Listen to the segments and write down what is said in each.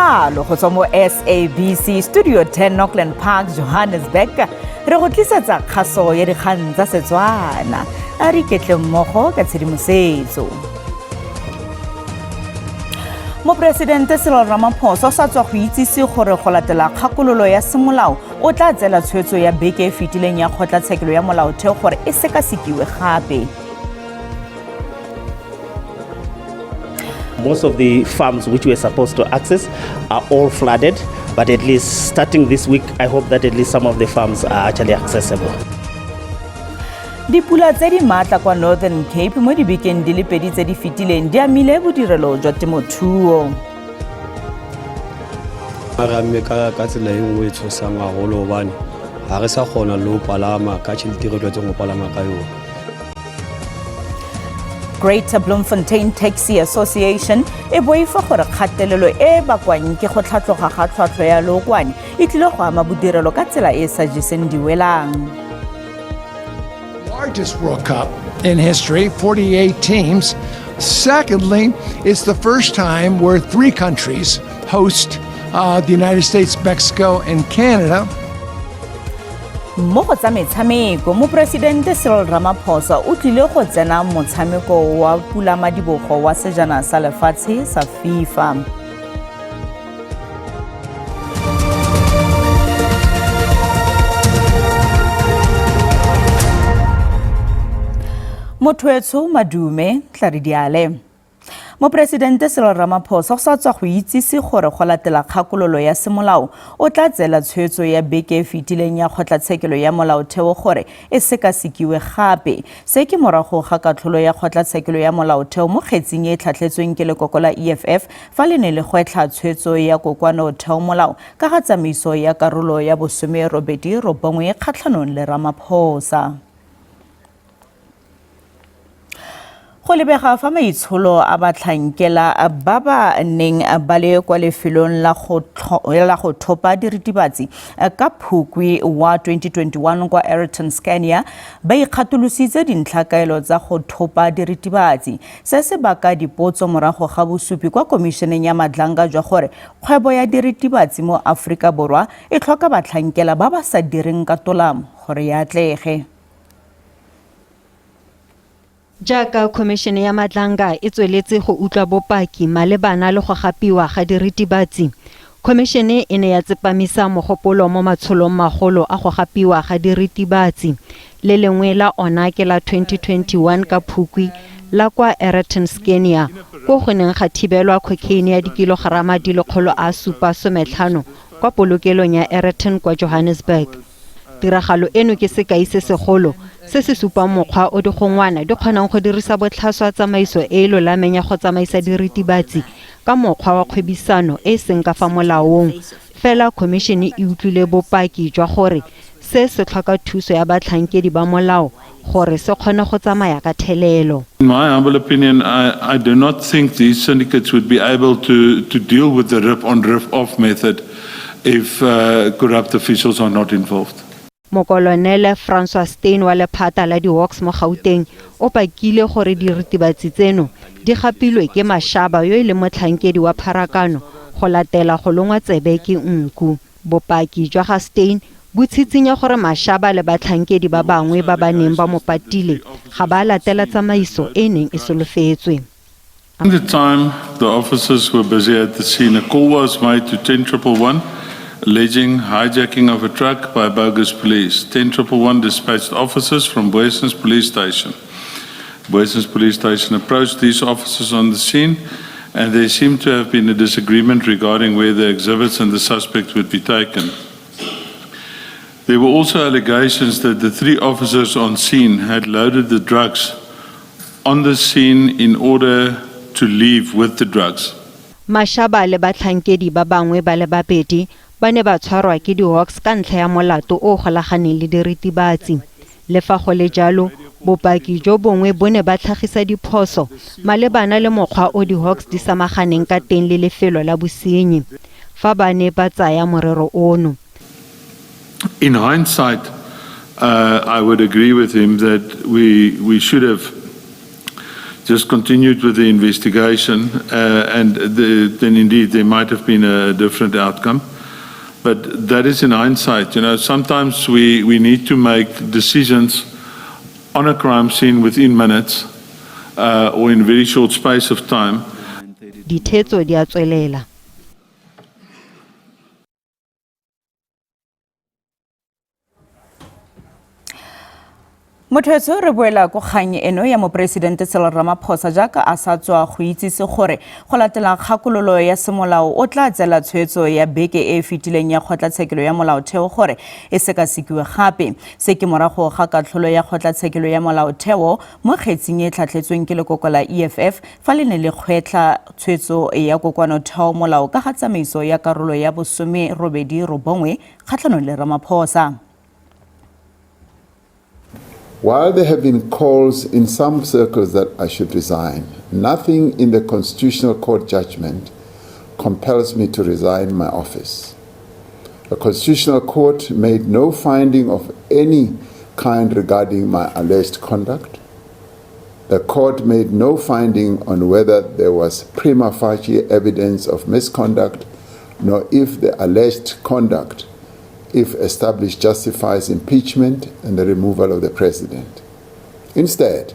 Tiragalo go tswa mo SABC Studio 10 Auckland Park, Johannesburg. Re go tlisetsa kgaso ya dikgang tsa Setswana. A re iketle mmogo ka tshedimosetso. Moporesidente Cyril Ramaphosa o sa tswa go itsise gore go latela kgakololo ya semolao o tla tseela tshwetso ya beke e fetileng ya kgotlatshekelo ya molaotheo gore e sekasekiwe gape. Most of the farms which we're supposed to access are all flooded, but at least starting this week, I hope that at least some of the farms are actually accessible. Dipula tse di maatla kwa Northern Cape mo dibekeng di le pedi tse di fetileng di amile bodirelo jwa temothuo. Re amme ka tsela e nngwe e tshosang haholo hobane ha re sa kgona le ho palama ka tjhelete e re tlwaetseng ho palama ka yona. Greater Bloemfontein Taxi Association e boifa gore kgatelelo e bakwang ke go tlhatloga ga tlhwatlhwa ya lookwane e tlile go ama bodirelo ka tsela e e sa jeseng diwelang. Largest World Cup in history, 48 teams. Secondly, it's the first time where three countries host the United States, Mexico, and Canada. Mo go tsa metshameko, Moporesidente Cyril Ramaphosa o tlile go tsena motshameko wa pulamadibogo wa sejana sa lefatshe sa FIFA. Motho madume tla re diale. Moporesidente Cyril Ramaphosa o sa tswa go itsise gore go latela kgakololo ya semolao o tla tseela tshwetso ya beke e fetileng ya kgotlatshekelo ya molaotheo gore e sekasekiwe gape. Se ke morago ga katlholo ya kgotlatshekelo ya molaotheo mo kgetsing e e tlhatlhetsweng ke lekoko la EFF fa le ne le gwetlha tshwetso ya kokoanotheomolao ka ga tsamaiso ya karolo ya bosome robedi robongwe kgatlhanong le Ramaphosa. Go lebega fa maitsholo a batlhankela ba ba neng ba le kwa lefelong la go thopa diritibatsi ka Phukwi wa 2021 kwa Aeroton Scania ba ikgatolositse dintlhakaelo tsa go thopa diritibatsi. Se se baka dipotso morago ga bosupi kwa Komisheneng ya Madlanga jwa gore kgwebo ya diritibatsi mo Aforika Borwa e tlhoka batlhankela ba ba sa direng ka tolamo gore e atlege. Jaaka Khomišene ya Madlanga e tsweletse go utlwa bopaki malebana le go gapiwa ga diritibatsi, khomišene e ne ya tsepamisa mogopolo mo matsholong magolo a go gapiwa ga diritibatsi. Le lengwe la ona ke la 2021 ka Phukwi la kwa Aeroton Scania, ko go neng ga thibelwa khokheine ya dikilogerama di le 750 kwa polokelong ya Aeroton kwa Johannesburg. Tiragalo eno ke sekai se segolo se se supang mokgwa o digongwana di kgonang go dirisa botlhaswa tsamaiso e e lolameng ya go tsamaisa diritibatsi ka mokgwa wa kgwebisano e e seng ka fa molaong. Fela khomišene e utlwile bopaki jwa gore se se tlhoka thuso ya batlhankedi ba molao gore se kgone go tsamaya ka thelelo. In my humble opinion, I do not think these syndicates would be able to deal with the rip-on, rip-off method if corrupt officials are not involved. Mokolonele Francois Steyn wa lephata la di-Hawks mo Gauteng o pakile gore diritibatsi tseno di gapilwe ke Mashaba yo e leng motlhankedi wa pharakano go latela go longwa tsebe ke nku. Bopaki jwa ga Steyn bo tshitsinya gore Mashaba le batlhankedi ba bangwe ba ba neng ba mo patile ga ba latela tsamaiso e e neng e solofetswe. In the time the officers were busy at the scene, a call was made to 10111 alleging hijacking of a truck by bogus police. 10111 dispatched officers from Booysens Police Station. Booysens Police Station approached these officers on the scene, and there seemed to have been a disagreement regarding where the exhibits and the suspect would be taken. There were also allegations that the three officers on scene had loaded the drugs on the scene in order to leave with the drugs. Mashaba le batlhankedi ba bangwe ba le babedi ba ne ba tshwarwa ke di-Hawks ka ntlha ya molato o golaganeng le diritibatsi. Le fa go le jalo, bopaki jo bongwe bo ne ba tlhagisa diphoso malebana le mokgwa o di-Hawks di samaganeng ka teng le lefelo la bosenyi fa ba ne ba tsaya morero ono. In hindsight, I would agree with him that we should have just continued with the investigation, and then indeed there might have been a different outcome. But that is in hindsight. You know, sometimes we need to make decisions on a crime scene within minutes or in very short space of time. Dithetso di a tswelela. Motho re boela ko kgang eno ya moporesidente Cyril Ramaphosa jaaka a sa tswa go itsise gore go latela kgakololo ya semolao o tla tsela tshwetso ya beke e e fetileng ya kgotlatshekelo ya molaotheo gore e sekasekiwe gape. Se ke morago ga katlholo ya kgotlatshekelo ya molaotheo mo kgetsing e tlhatlhetsweng ke lekoko la EFF fa le ne le kgwetlha tshwetso ya kokoanotheo molao ka ga tsamaiso ya karolo ya 89 kgatlhanong le Ramaphosa. While there have been calls in some circles that I should resign, nothing in the Constitutional Court judgment compels me to resign my office. The Constitutional Court made no finding of any kind regarding my alleged conduct. The court made no finding on whether there was prima facie evidence of misconduct, nor if the alleged conduct, if established, justifies impeachment and the removal of the president. Instead,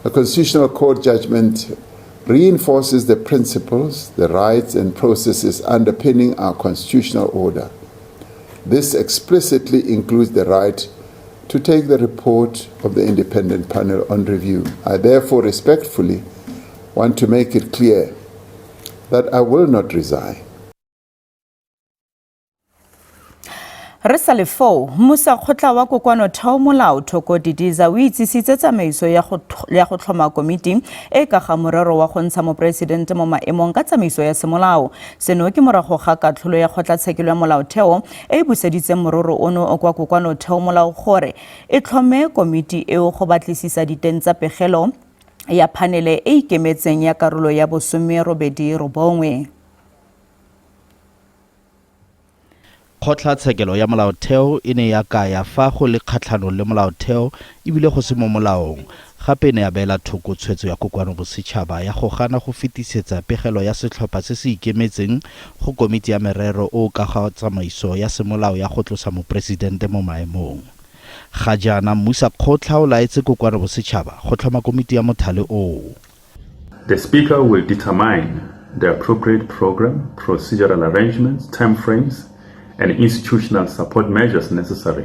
the Constitutional Court judgment reinforces the principles, the rights, and processes underpinning our constitutional order. This explicitly includes the right to take the report of the independent panel on review. I therefore respectfully want to make it clear that I will not resign. Re sa le foo, mmusakgotla wa kokoanotheo molao Thoko Didiza o itsisitse tsamaiso ya go tlhoma komiti e ka ga morero wa go ntsha moporesidente mo maemong ka tsamaiso ya semolao. Seno ke morago ga katlholo ya kgotlatshekelo ya molaotheo e e buseditseng morero ono kwa kokoanotheo molao gore e tlhome komiti eo go batlisisa diteng tsa pegelo ya phanele e ikemetseng ya karolo ya 89. Kgotlatshekelo ya molaotheo e ne ya kaya fa go le kgatlhanong le molaotheo ebile go se mo molaong. Gape e ne ya beela thoko tshwetso ya kokoano bosetšhaba ya go gana go fetisetsa pegelo ya setlhopha se se ikemetseng go komiti ya merero o ka ga tsamaiso ya semolao ya go tlosa moporesidente mo maemong. Ga jaana mmusakgotla o laetse kokoano bosetšhaba go tlhoma komiti ya mothale oo. The Speaker will determine the appropriate program, procedural arrangements, timeframes, and institutional support measures necessary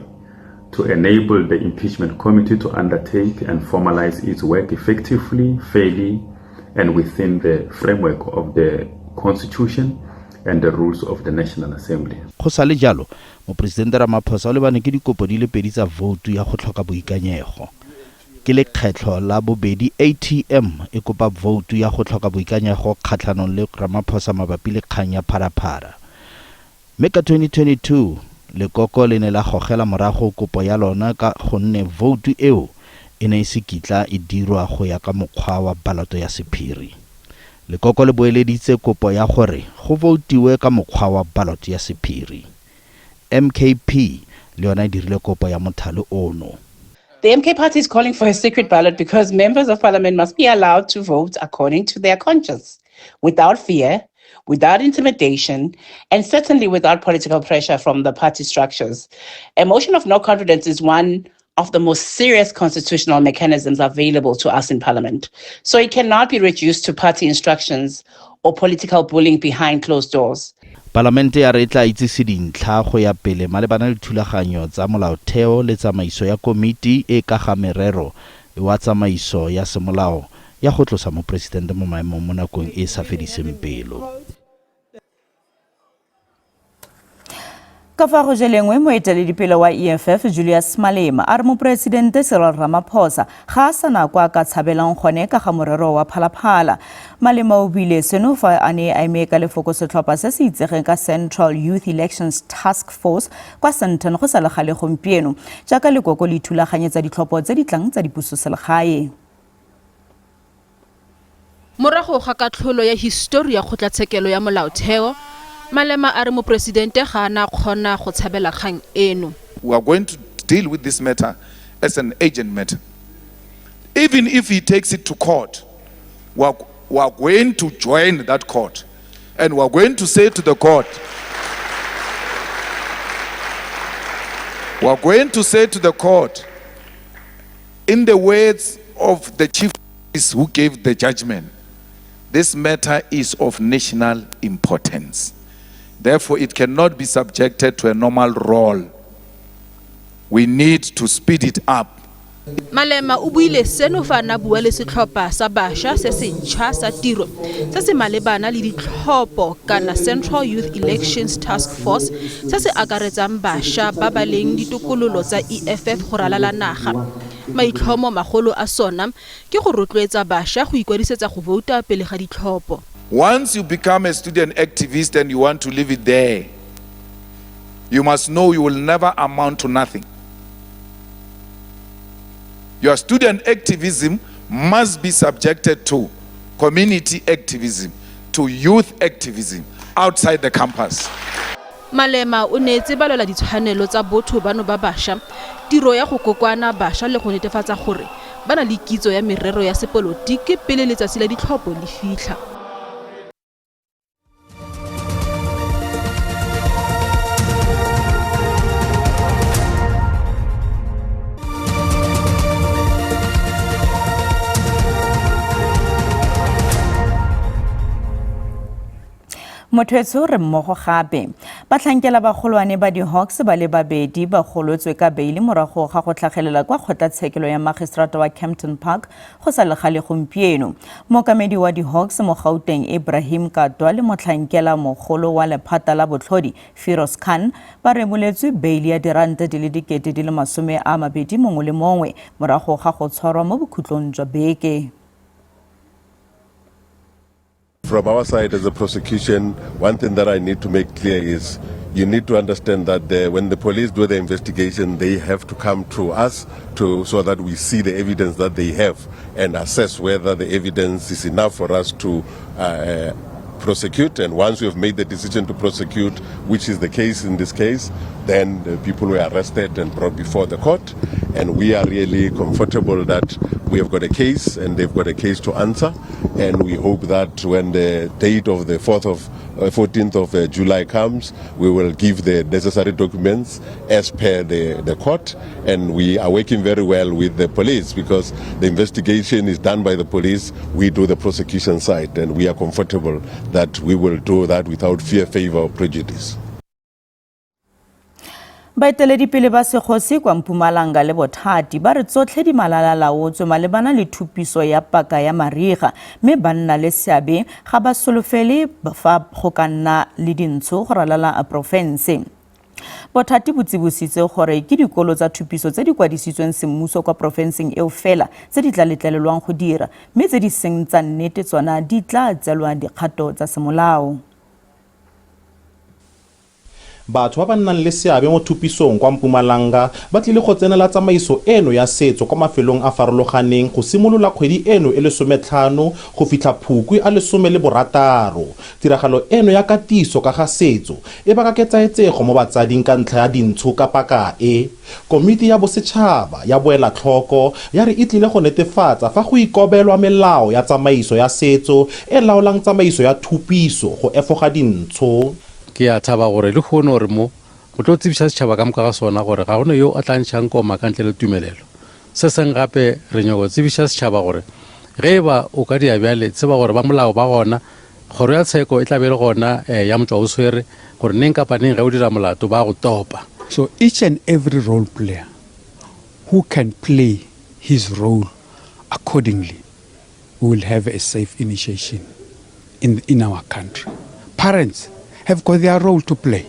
to enable the impeachment committee to undertake and formalize its work effectively, fairly, and within the framework of the Constitution and the rules of the National Assembly. Go sa le jalo, moporesidente Ramaphosa o lebane ke dikopo di le pedi tsa voutu ya go tlhoka boikanyego. Ke lekgetlho la bobedi ATM e kopa voutu ya go tlhoka boikanyego kgatlhanong le Ramaphosa mabapi le kgang ya Phalaphala. Mme ka 2022 lekoko le ne la gogela morago kopo ya lona ka gonne voutu eo e ne e se kitla e dirwa go ya ka mokgwa wa baloto ya sephiri. Lekoko le boeleditse kopo ya gore go voutiwe ka mokgwa wa baloto ya sephiri. MKP le yona e dirile kopo ya mothale ono. The MK party is calling for a secret ballot because members of parliament must be allowed to vote according to their conscience, without fear, without intimidation, and certainly without political pressure from the party structures. A motion of no confidence is one of the most serious constitutional mechanisms available to us in parliament. So it cannot be reduced to party instructions or political bullying behind closed doors. Palamente ya re e tla itsise dintlha go ya pele malebana le thulaganyo tsa molaotheo le tsamaiso ya komiti e ka ga merero wa tsamaiso ya semolao ya go tlosa moporesidente mo maemong mo nakong e e sa fediseng pelo. Ka fa go jelengwe, moeteledipele wa EFF Julius Malema a re moporesidente Cyril Ramaphosa ga a sa nako a ka tshabelang gone ka ga morero wa Phalaphala. Malema o buile seno fa a ne a eme ka lefoko setlhopha se se itsegeng ka Central Youth Elections Task Force kwa Sandton go sa le gale gompieno jaaka lekoko le ithulaganyetsa ditlhopho tse di tlang tsa dipusoselegae. Morago ga katlholo ya histori ya kgotlatshekelo ya molaotheo, Malema a re moporesidente ga a na kgona go tshabela kgang eno. We are going to deal with this matter as an urgent matter. Even if he takes it to court, We are, we are going to join that court and we are going to say to the court, we are going to say to the court, in the words of the chief who gave the judgment, this matter is of national importance. Therefore, it cannot be subjected to a normal role. We need to speed it up. Malema o buile seno fa a ne a bua le setlhopha sa bašwa se se ntšhwa sa tiro se se malebana le ditlhopho kana Central Youth Elections Task Force se se akaretsang bašwa ba ba leng ditokololo tsa EFF go ralala naga. Maitlhomo magolo a sona ke go rotloetsa bašwa go ikwadisetsa go vouta pele ga ditlhopho. Once you become a student activist and you want to leave it there, you must know you will never amount to nothing. Your student activism must be subjected to community activism, to youth activism outside the campus. Malema o neetse balwela ditshwanelo tsa botho bano ba bašwa tiro ya go kokoana bašwa le go netefatsa gore ba na le kitso ya merero ya sepolotiki pele letsatsi la ditlhopho le fitlha. Motho re mmogo gape. Batlhankela bagolwane ba di-Hawks ba le babedi ba golotswe ka beile morago ga go tlhagelela kwa kgotlatshekelo ya magistrata wa Kempton Park go sa le gale gompieno. Mookamedi wa di-Hawks mo Gauteng Ibrahim Katwa le motlhankela mogolo wa lephata la botlhodi Firoz Khan ba reboletswe beile ya diranta di le 20,000 mongwe le mongwe morago ga go tshwarwa mo bokhutlong jwa beke. From our side as a prosecution, one thing that I need to make clear is you need to understand that when the police do the investigation, they have to come to us so that we see the evidence that they have and assess whether the evidence is enough for us to prosecute. And once we have made the decision to prosecute, which is the case in this case, then the people were arrested and brought before the court. And we are really comfortable that we have got a case and they've got a case to answer. And we hope that when the date of the 14th of July comes, we will give the necessary documents as per the court. And we are working very well with the police because the investigation is done by the police. We do the prosecution side, and we are comfortable that we will do that without fear, favor, or prejudice. Baeteledipele ba segosi kwa Mpumalanga le Bothati ba re tsotlhe di malalalaotswe malebana le thupiso ya paka ya mariga, mme ba nna le seabe ga ba solofele fa go ka nna le dintsho go ralala porofense. Bothati bo tsibositse gore ke dikolo tsa thupiso tse di kwadisitsweng semmuso kwa porofenseng eo fela tse di tla letlelelwang go dira, mme tse di seng tsa nnete tsona di tla tseelwa dikgato tsa semolao. Batho ba ba nnang le seabe mo thupisong kwa Mpumalanga ba tlile go tsenela tsamaiso eno ya setso kwa mafelong a farologaneng go simolola kgwedi eno e le 15 go fitlha Phukwi a 16. Tiragalo eno ya katiso ka ga setso e baka ketsaetsego mo batsading ka ntlha ya dintsho ka paka e. Komiti ya Bosetšhaba ya Boelatlhoko ya re e tlile go netefatsa fa go ikobelwa melao ya tsamaiso ya setso e laolang tsamaiso ya thupiso go efoga dintsho. Ke a thaba gore le kgone gore mo go tlo tsebiša setšhaba ka moka ga sona gore ga gona yo a tla ntšhang koma ka ntle le tumelelo. Se seng gape re nyako tsebiša setšhaba gore ge e ba o ka dia bjale, tseba gore ba molao ba gona, kgoro ya tsheko e tla be le gona ya motswa o swere gore neng kapa neng ge o dira molato ba go topa. So each and every role player who can play his role accordingly will have a safe initiation in our country. Parents have got their role to play.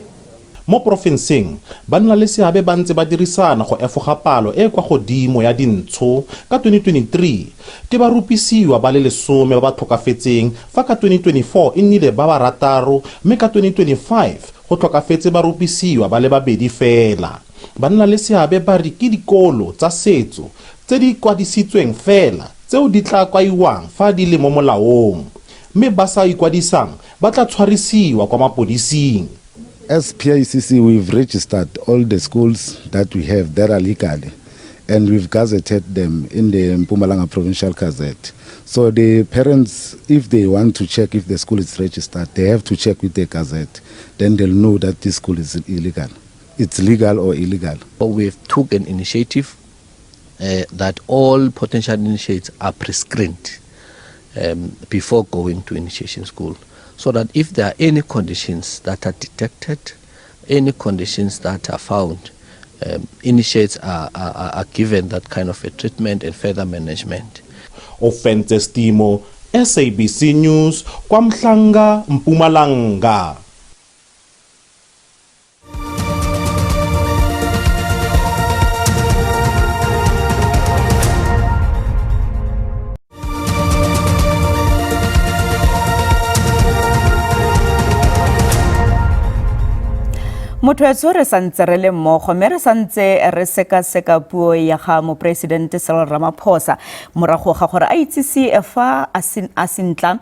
Mo porofenseng ba nna le seabe ba ntse ba dirisana go efoga palo e kwa godimo ya dintsho. Ka 2023 ke ba rupisiwa ba le 10 ba ba tlhokafetseng, fa ka 2024 e nnile ba ba 6, mme ka 2025 go tlhokafetse ba rupisiwa ba le 2 fela. Ba nna le seabe ba re ke dikolo tsa setso tse di kwadisitsweng fela tseo di tla kwaiwang fa di le mo molaong, mme ba sa ikwadisang ba tla tshwarisiwa kwa mapodising. As PICC, we've registered all the schools that we have that are legally. And we've gazetted them in the Mpumalanga Provincial Gazette. So the parents, if they want to check if the school is registered, they have to check with the gazette. Then they'll know that this school is illegal. It's legal or illegal. We've took an initiative that all potential initiates are pre-screened before going to initiation school, so that if there are any conditions that are detected, any conditions that are found, initiates are given that kind of a treatment and further management. Ofentse Stimo, SABC News, KwaMhlanga, Mpumalanga. Motho etso, re santse re le mmogo mme re santse re sekaseka puo ya ga Moporesidente Cyril Ramaphosa morago ga gore a itsise fa a sentla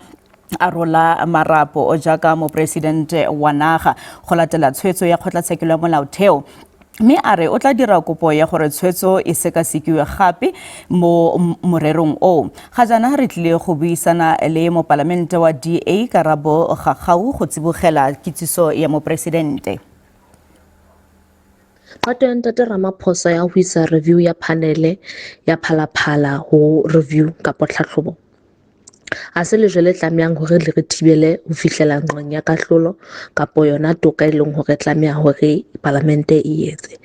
a rola marapo o jaaka moporesidente wa naga go latela tshwetso ya Kgotlatshekelo ya Molaotheo, mme a re o tla dira kopo ya gore tshwetso e sekasekiwe gape mo morerong o. Ga jaana re tlile go buisana le mopalamente wa DA Karabo Khakhau go tsibogela kitsiso ya moporesidente. Qeto ya Ntate Ramaphosa ya ho isa review ya phanele ya Phalaphala ho review kapa tlhahlobo ha se lejwe le tlamehang hore le re thibele ho fihlela nqeng ya kahlolo kapo yona toka e leng hore tlameha hore palamente e etse.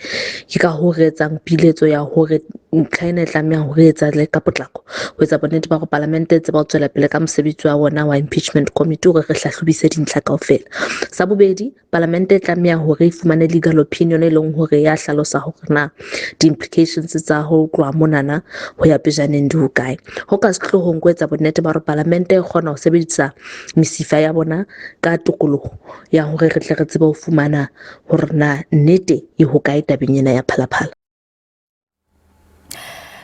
Ke ka hoo re etsang piletso ya hore ntlha ena e tlameha hore e etsahale ka potlako ho etsa bonnete ba hore palamente e tseba ho tswela pele ka mosebetsi wa bona wa impeachment committee hore re hlahlobise dintlha kaofela. Sa bobedi, palamente e tlameha hore e fumane legal opinion e leng hore ya hlalosa hore na di-implications tsa ho tloha monana ho ya pejaneng di hokae. Ho ka sehloohong ko etsa bonnete ba hore palamente e kgona ho sebedisa mesifa ya bona ka tokoloho ya hore re tle re tsebe ho fumana hore na nnete e hokae tabeng ena ya Phalaphala.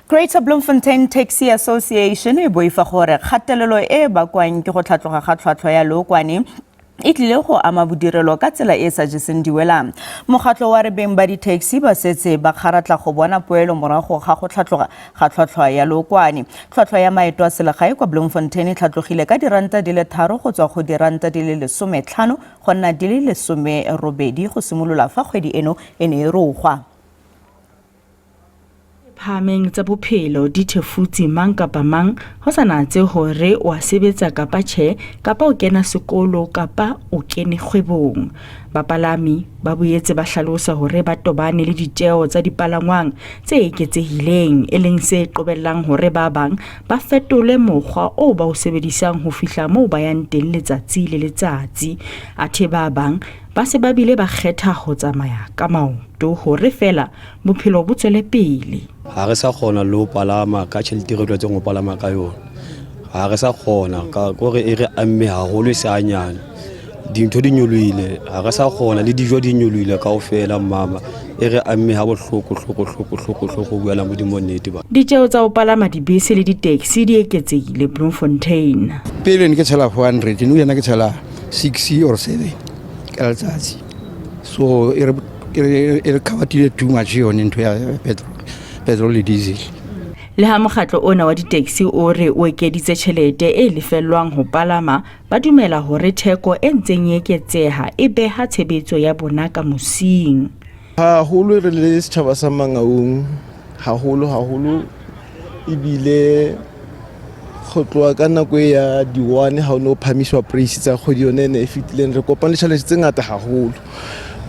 Greater Bloemfontein Taxi Association e boifa gore kgatelelo e bakwang ke go tlhatloga ga tlhwatlhwa ya leokwane e tlile go ama bodirelo ka tsela e sa jeseng diwelang. Mokgatlho wa re beng ba di-taxi ba setse ba kgaratla go bona poelo morago ga go tlhatloga ga tlhwatlhwa ya leokwane. Tlhwatlhwa ya maeto a selegae kwa Bloemfontein e tlhatlogile ka R3 go tswa go R15 go nna di le 18 go simolola fa kgwedi eno e ne e rogwa. Phahameng tsa bophelo di thefutse mang kapa mang, ho sa natse hore o a sebetsa kapa tjhe, kapa o kena sekolo kapa o kene kgwebong. Bapalami ba boetse ba hlalosa hore ba tobane le ditjeo tsa dipalangwang tse eketsehileng, e leng se qobellang hore ba bang ba fetole mokgwa oo ba o sebedisang ho fihla moo ba yang teng letsatsi le letsatsi. Athe ba bang ba se ba bile ba kgetha ho tsamaya ka maoto hore feela bophelo bo tswele pele. Ha re sa kgona le ho palama ka tjhelete e re tlwaetseng ho palama ka yona. Ha re sa kgona ka kore e re amme haholo e se hanyane. Dintho di nyolohile, ha re sa kgona le dijo di nyolohile kaofela mama. E re amme ha bohloko hloko hloko hloko hloko ho buela Modimo nnete ba. Ditjeo tsa ho palama dibese le di-taxi di eketsehile Bloemfontein. Pele ne ke tshela 400, nou yana ke tshela 6 or 7 ka letsatsi. So e re cover-tile too much yone ntho ya petrol le diesel. Le ha mokgatlo ona wa di-taxi o re o ekeditse tjhelete e lefellwang ho palama, ba dumela hore theko e ntseng e eketseha e beha tshebetso ya bona ka mosing. Haholo re le setjhaba sa Mangaung, haholo haholo, ebile go tloha ka nako e ya di-1 ha o ne o phahamiswa price tsa kgwedi yone e ne e fetileng, re kopane le challenge tse ngata haholo.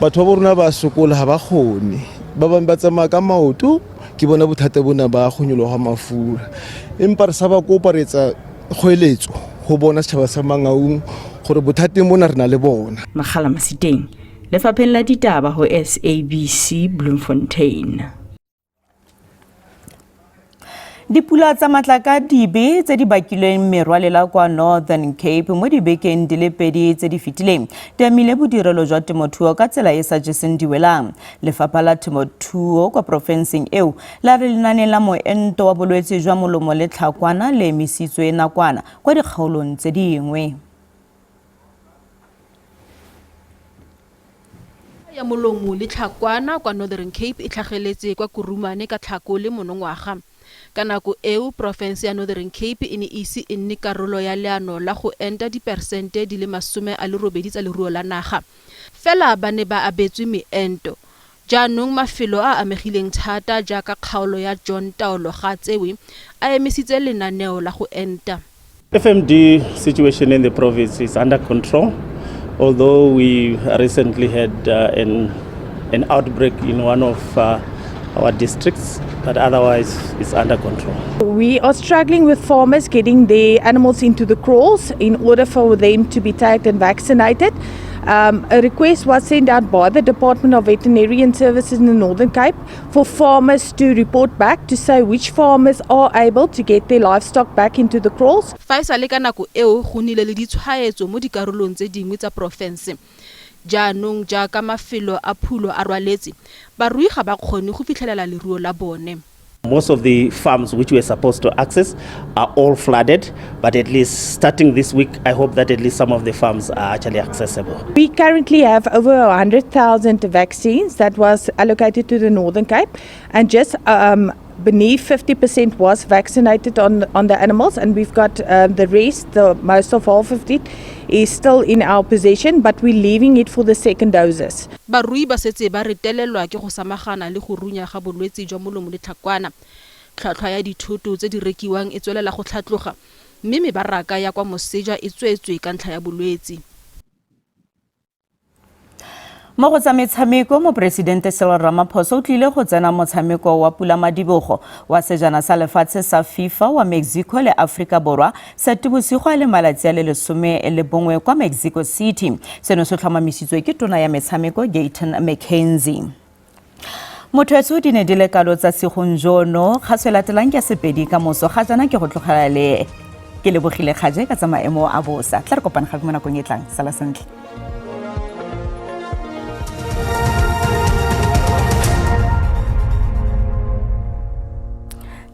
Batho ba bo rona ba sokola, ha ba kgone, ba bang ba tsamaya ka maoto, ke bona bothata bona ba go nyoloha mafura. Empa re sa ba kopa, re etsa kgoeletso ho bona setjhaba sa Mangaung gore bothateng bona re na le bona. Makgala Masiteng, Lefapheng la Ditaba ho SABC Bloemfontein. Dipula tsa matlaka dibe tse di bakilweng merwalela kwa Northern Cape mo dibekeng di le pedi tse di fetileng di amile bodirelo jwa temothuo ka tsela e sa jeseng diwelang. Lefapha la temothuo kwa porofenseng eo la re lenane la moento wa bolwetse jwa molomo le tlhakwana le emisitswe nakwana kwa dikgaolong tse dingwe. Ya molomo le tlhakwana kwa Northern Cape e tlhageletse kwa Kurumane ka Tlhakole monongwaga. Ka nako eo, porofense ya Northern Cape e ne e ise e nne karolo ya leano la go enta diperesente di le 80 tsa leruo la naga. Fela ba ne ba abetswe meento. Jaanong mafelo a a amegileng thata jaaka kgaolo ya John Taolo Gaatsewe a emisitse lenaneo la go enta. FMD situation in the province is under control, although we recently had an, an outbreak in one of our districts, but otherwise it's under control. We are struggling with farmers getting their animals into the kraals in order for them to be tagged and vaccinated. A request was sent out by the Department of Veterinarian Services in the Northern Cape for farmers to report back to say which farmers are able to get their livestock back into the kraals. Fa e sale ka nako eo go nnile le ditshwaetso mo dikarolong tse dingwe tsa porofense. Jaanong jaaka mafelo a phulo a rwaletse, barui ga ba kgone go fitlhelela leruo la bone. Most of the farms which we are supposed to access are all flooded, but at least starting this week, I hope that at least some of the farms are actually accessible. We currently have over 100,000 vaccines that was allocated to the Northern Cape, and just beneath 50% was vaccinated on the animals, and we've got the rest, the most of half of it, is still in our possession, but we're leaving it for the second doses. Barui ba setse ba retelelwa ke go samagana le go runya ga bolwetse jwa molomo le tlhakwana. Tlhwatlhwa ya dithoto tse di rekiwang e tswelela go tlhatloga, mme mebaraka ya kwa moseja e tswetswe ka ntlha ya bolwetse. Mo go tsa metshameko, moporesidente Cyril Ramaphosa o tlile go tsena motshameko wa pulamadibogo wa sejana sa lefatshe sa FIFA wa Mexico le Aforika Borwa Seetebosigo a le malatsi a le 11 kwa Mexico City. Seno se tlhomamisitswe ke tona ya metshameko Gayton McKenzie. Motho di ne di le kalo tsa segong jono, kgaso e latelang ke ya Sepedi ka moso. Ga jaana ke go tlogela le ke lebogile kgaje ka tsa maemo a bosa. Tla re kopane gape mo nakong e tlang. Sala sentle.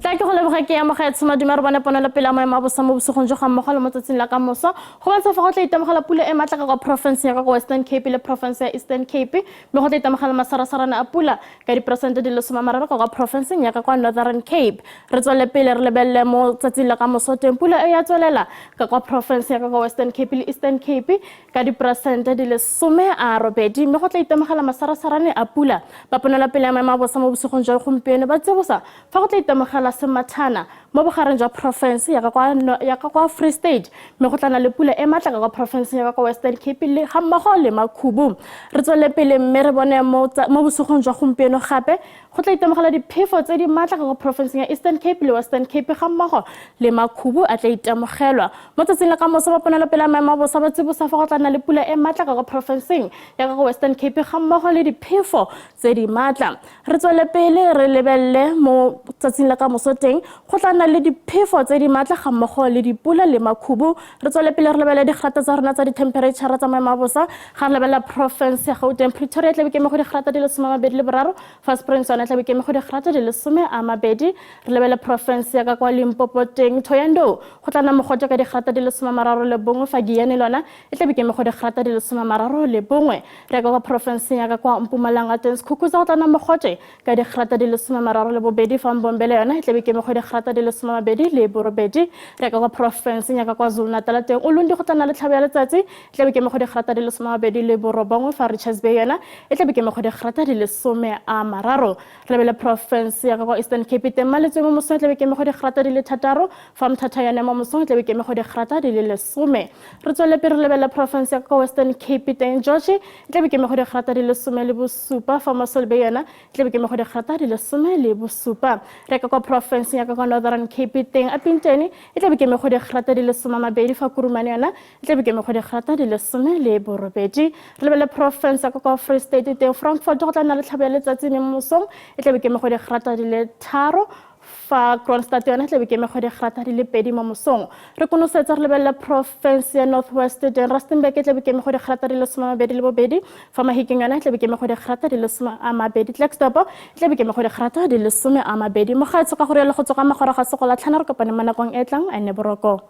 Tla ke go leboga ke amogetse madume re bone ponelo pele a maemo a bosa mo bosigong jo ga mmogo le mo tsatsing la ka moso. Go bontsha fa go tla itemogela pula e matla ka kwa porofenseng ya ka kwa Western Cape le porofense ya Eastern Cape, mme go tla itemogela masarasarana a pula ka diperesente di le 30 ka kwa porofenseng ya ka kwa Northern Cape. Re tswelele pele re lebelele mo tsatsing la ka moso teng, pula e ya tswelela ka kwa porofense ya ka kwa Western Cape le Eastern Cape ka diperesente di le 80, mme go tla itemogela masarasarane a pula. Ba ponelo pele ya maemo a bosa mo bosigong jwa gompieno ba tsibosa fa go tla itemogela semathana mo bogareng jwa porofense ya ka kwa Free State, mme go tla nna le pula e matla ka kwa porofenseng ya ka kwa Western Cape le ga mmogo le makhubu. Re tswelele pele mme re bone mo bosigong jwa gompieno gape go tla itemogela diphefo tse di matla ka kwa porofenseng ya Eastern Cape le Western Cape ga mmogo le makhubu a tla itemogelwa. Mo tsatsing la ka moso ba ponelo pele a maemo a bosa ba tsibosa fa go tla nna le pula e matla ka kwa porofenseng ya ka kwa Western Cape ga mmogo le diphefo tse di matla. Re tswele pele re lebelele mo tsatsing la ka moso teng, go tla nna le diphefo tse di matla ga mmogo le dipula le makhubu. Re tswele pele re lebelele digrata tsa rona tsa di-temperature tsa maemo a bosa. Ga re lebelela porofense ya Gauteng, Pretoria e tlabe ke eme go digrata di le 23, fa Springs yona e tlabe ke eme go digrata di le 20. Re lebelele porofense ya ka kwa Limpopo teng, Thohoyandou go tla nna mogote ka digrata di le 31, fa Giyani lona e tlabe ke eme go digrata di le 31. Re ka kwa porofenseng ya ka kwa Mpumalanga teng, Skukuza go tla nna mogote ka digrata di le 32, fa Mbombela yona e tlabe ke eme go digrata di le 28. Re ka kwa porofenseng ya ka kwa Zulu-Natal teng, Ulundi go tla nna le tlhabo ya letsatsi, e tlabe ke eme go digrata di le 29, fa Richards Bay yona e tlabe ke eme go digrata di le 30. Re lebele porofense ya ka kwa Eastern Cape teng, Maletswe mo mosong e tlabe ke eme go digrata di le 6, fa Mthatha yone mo mosong e tlabe ke eme go digrata di le 10. Re tswelele pele re lebelele porofense ya ka kwa Western Cape teng, George e tlabe ke eme go digrata di le 17, fa Mossel Bay yona e tlabe ke eme go digrata di le 17. Re ka kwa porofenseng ya ka kwa Northern Cape teng, Upington e tlabe ke eme go digrata di le 20, fa Kurumane yona e tlabe ke eme go digrata di le 18. Re lebelele porofense ya ka kwa Free State teng, Frankfort go tla nna le tlhabo ya letsatsi mme mo mosong e tlabe ke eme go digrata di le 3, fa Kroonstad yona e tlabe ke eme go digrata di le 2 mo mosong. Re konosetsa re lebelele porofense ya North West teng, Rustenburg e tlabe ke eme go digrata di le 22, fa Mahikeng yona e tlabe ke eme go digrata di le 20, Klerksdorp e tlabe ke eme go digrata di le 20. Mogaetsho ka go rialo go tswa ka magoro ga segola tlhano, re kopane mo nakong e tlang. A nne boroko.